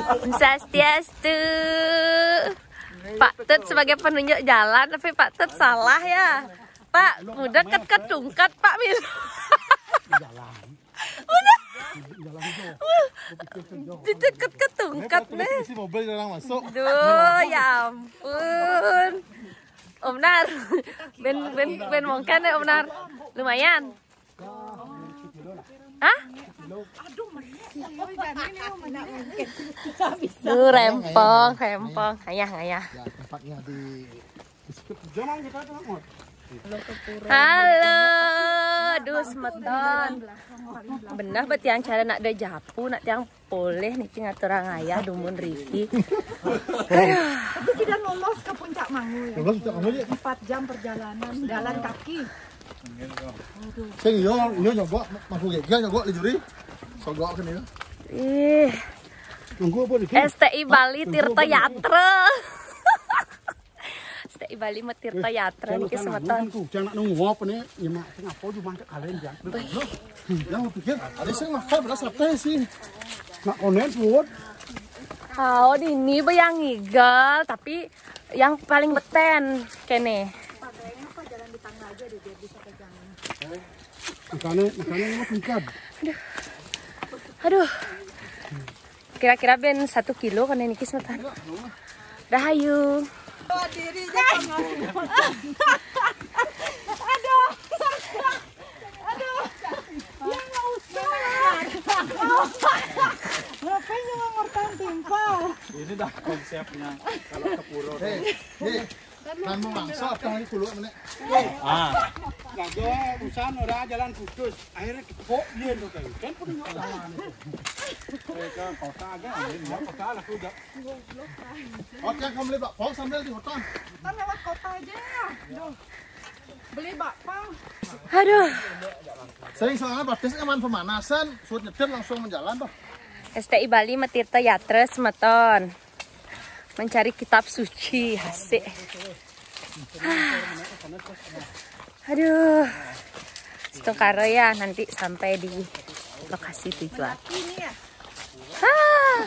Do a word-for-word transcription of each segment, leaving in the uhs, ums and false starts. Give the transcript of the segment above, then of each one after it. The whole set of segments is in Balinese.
Swastiastu. Pak Tut sebagai penunjuk jalan, tapi Pak Tut salah ya. Pak, udah ket ketungkat Pak Mil. Udah. Deket ketungkat nih. Isi mobil orang masuk. Duh, ya ampun. Om Nar, ben ben ben mongken ya Om Nar. Lumayan. Hah? Duh, rempong, rempong. Ayah, ayah. Ya, tempatnya di Jangan kita tuh, Mut. Halo, duh semeton. Benah bet tiang cara nak da japu, nak tiang poleh niki ngaturang ayah dumun riki. Tapi kita lolos ke puncak Mangu ya. Lolos puncak Mangu ya. Empat jam perjalanan jalan kaki. Sing yo yo nyogok masuk gege nyogok lijuri. Sogok kene ya. Ih, Tunggu apa nih? S T I Bali Tirta Yatra. S T I Bali mah Tirta Yatra niki semeton. Jangan nunggu apa nih? Ya mak ngapa juga mangkat kalian ya. Yang pikir ada sih makan beras apa sih? Nak konen buat. Hao di ini be yang ngigel, tapi yang paling beten kene. Makanya makanya ini tingkat. Aduh. Kira-kira ben satu kilo kene niki semeton. Rahayu. Diri aja. Aduh. Aduh. Ya nggak usah. Ngapain nggak ngerti timpal? Ini dah konsepnya kalau ke pura. Hei, hei. Kan mau mangsa apa lagi kulo meneh? Ah, Kagak urusan ora jalan putus. Akhirnya kok dia tuh kayak kan pun nggak tahu. ke kota aja ambil ya. Kota lah udah. Oke, kamu beli bakpao sambil di hutan. Kita lewat kota aja ya. Duh. Beli bakpao. Aduh. Sering soalnya batis aman pemanasan, suat nyetir langsung menjalan tuh. S T I Bali mah Tirta Yatra semeton. Mencari kitab suci, asik. Aduh. Setengkara ya nanti sampai di lokasi tujuan. Ini ya. Ah.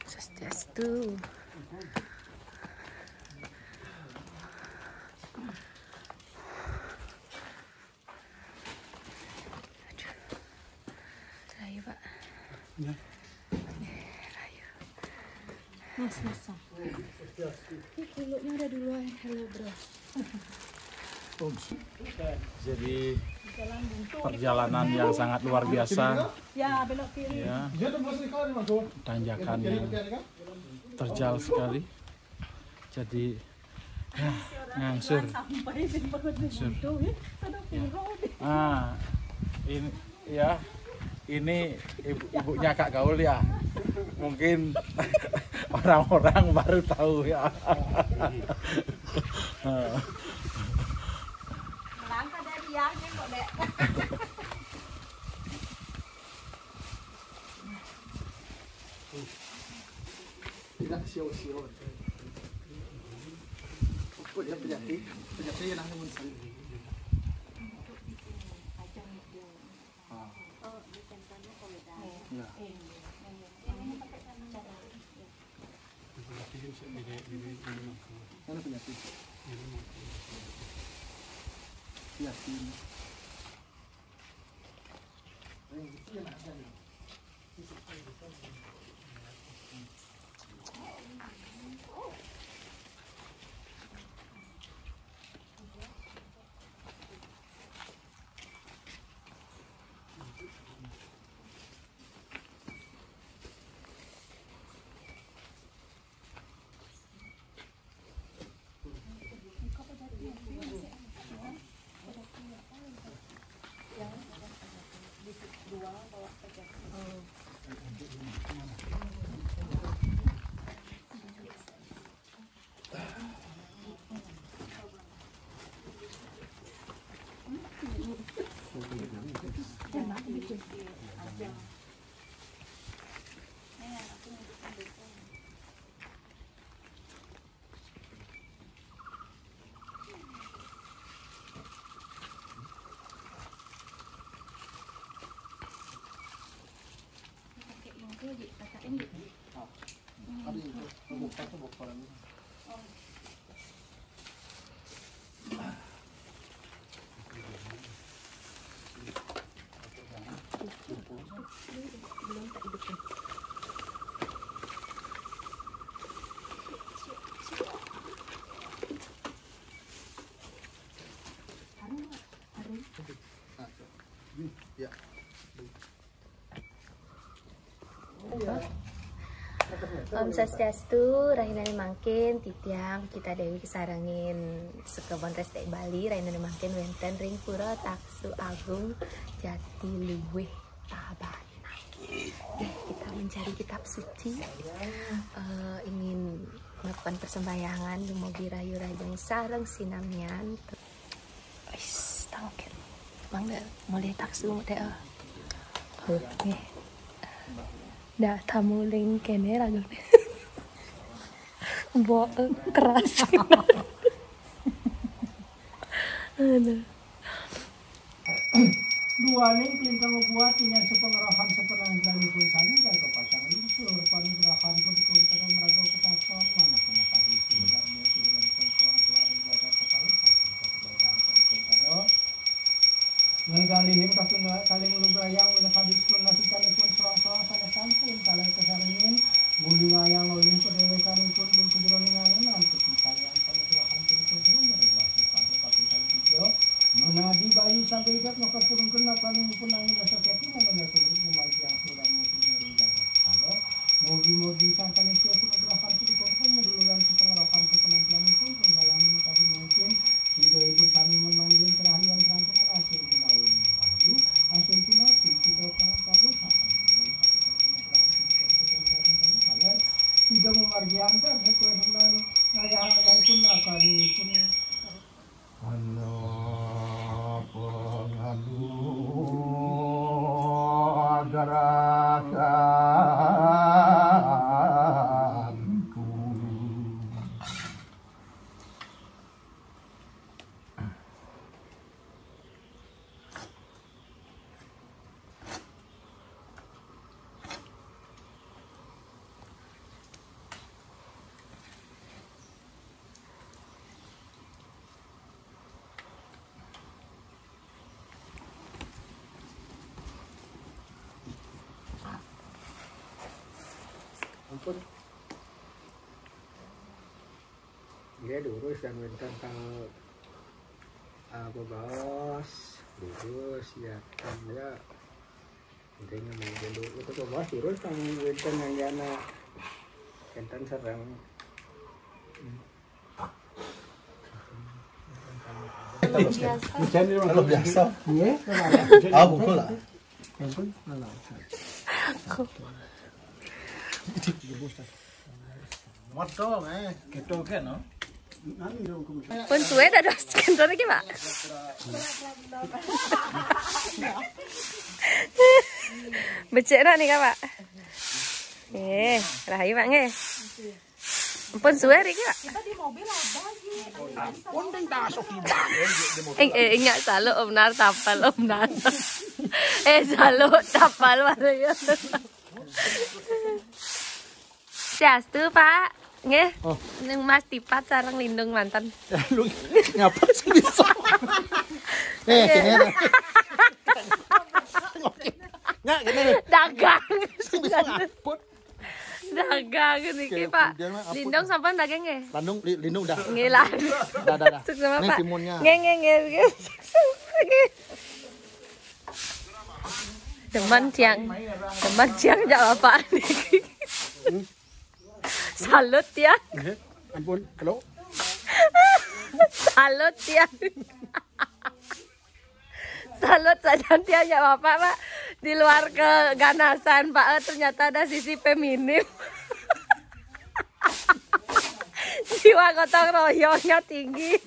Swastiastu. Ayo, Pak. Ya. Ayo. Mas, mas. Ini kuluknya ada duluan. Hello, bro. Jadi perjalanan yang sangat luar biasa Ya, belok kiri. Ya. Dia tuh masih kau nih mas. Tanjakannya terjal sekali. Jadi ya, ngangsur. Sampai di perut itu ya. Sudah piro. Ah, ini ya, ini ibu, ibunya Kak Gaul ya. Mungkin orang-orang baru tahu ya. Melangkah dari yang kok, Dek. Tidak sio-sio. Kok dia penyakit? Penyakit yang nanggung sendiri. Mana penyakit? Yakin. Om Swastiastu, rahina mangkin titiang Vijitha Dewi kasarengin sakebon Restek Bali, rahina mangkin wénten ring Pura Taksu Agung Jatiluwih Tabanan. Oke, kita mencari kitab suci, eh, ingin melakukan persembahyangan, dumugi rahayu rahajeng sareng sinamian. Wis, tangkil. Mangga mulih taksu, Dék. Oke. Dah tamu ling kéné ragu. Bo keras. Aduh. Duaning klintang buat ingkang sapangrahan sapananggilanipun sami jaga pacang lingsur panugrahan pun kung terus meraga ketason manah manah kadi sudah musuh dengan kung suara jaga kepala. Ngegalihin kaping kalih lugrayang minakadi pun nasikanipun soang-soang sané sampun kalih kasarengin, gulingayang olih padéwékanipun ing sajeroning angen antuk sayang panugrahan pun kung terus meraga ketason kaping kalih tiga. Menadi bayu sampai idat maka purun kena kami pun nangin rasa keti nangin rasa urip memargi yang sudah musim nurun jagat. Halo, mogi-mogi sangkane sia penugrahan punika pun meduluran sepengerokan sepenampilanipun penggalani maka mungkin ida ibu kami memanggil kerahian kerantengan asli gunawan rahayu asli gunawan kita sangat bagus akan penugrahan kalian tidak memargi antar sesuai dengan ayah-ayah pun akan pun Ana pangadu gerakanku. Ampun. Nggih, durus yang wénten tang, ah, bebaos, durus ya, tang ya. Intinya mau dulu itu bebaos durus tang wénten yang jana. Wénten sareng. Hujan ini kalau biasa. Iya. Ah, buku lah. Ampun, alah. Modal, eh, gitu kan, no? Pun suwe dados kantor iki, Pak. Becik nak nih, Pak. Eh, rahayu, Pak, nggih. Pun suwe iki, Pak. Kita di mobil ada lagi. Pun ping tasuk iki. Eh, eh, ingat saluk Om Nar tapal Om Nar. Eh, saluk tapal waraya. Swastiastu, Pak. Nggih. Oh. Ning Mas Tipat sareng Lindung manten. Lu ngapa sih bisa? Nih, sini. Nggak, gini nih. Dagang. Sing bisa ngaput. Dagang niki, Oke, Pak. Kemudian, Pak, apa Lindung tuh? Sampean dagang nggih? Landung, li-, lindung dah. Nggih lah. Dah, dah, dah. Suksma, Nih, Pak. Timunnya. Nggih, nggih, nggih, nggih. Suksma, nggih. Demen ciang. Demen ciang jak Bapak niki. Hmm. Salut ya. Nggih. Ampun, halo. Salut ya. Salut saja dia ya Bapak, Pak. Di luar keganasan, Pak, eh, ternyata ada sisi feminim. Jiwa gotong royongnya tinggi.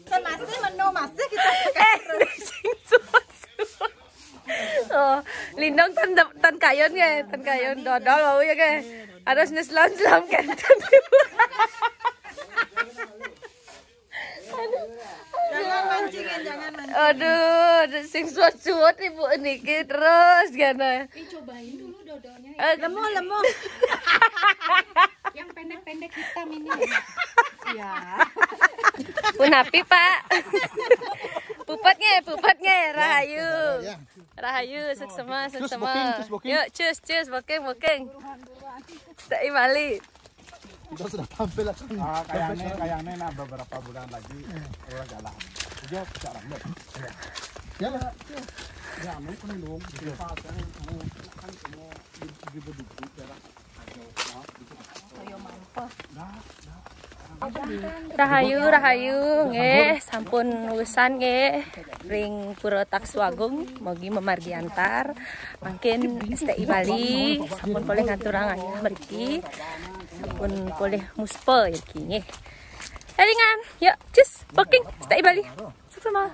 Saya masih menu, masih kita Eh, sing susu. Oh, Lindung ten, ten kayun ya, ten kayun dodol wau ya, ke. Harus nyelam-selam kenten. Aduh. Jangan mancingin, jangan mancing. Aduh, sing suwet-suwet ibu niki terus gana. Ih, cobain dulu dodolnya. Eh, lemu, lemu. Yang pendek-pendek hitam ini. Ya. Punapi, Pak? Puput nggih, puput nggih, rahayu. Rahayu, suksema, suksema. Cus, booking, cus, booking. Yuk, cus, cus, booking, booking. Stay Bali. Kita sudah tampil lah. Ah, kayaknya, kayaknya nah beberapa bulan lagi orang jalan. Dia bisa rame. Ya lah. Ya, mau kan dong. Di pasar, mau kan semua di di beduk daerah. Rahayu, rahayu, nggih, sampun wusan nggih ring Pura Taksu Agung, mogi mamargi antar. Mangkin S T I Bali sampun polih ngaturang ayah mriki. Sampun polih muspa mriki nggih. Elingan, yuk, cus, booking S T I Bali. Suksema.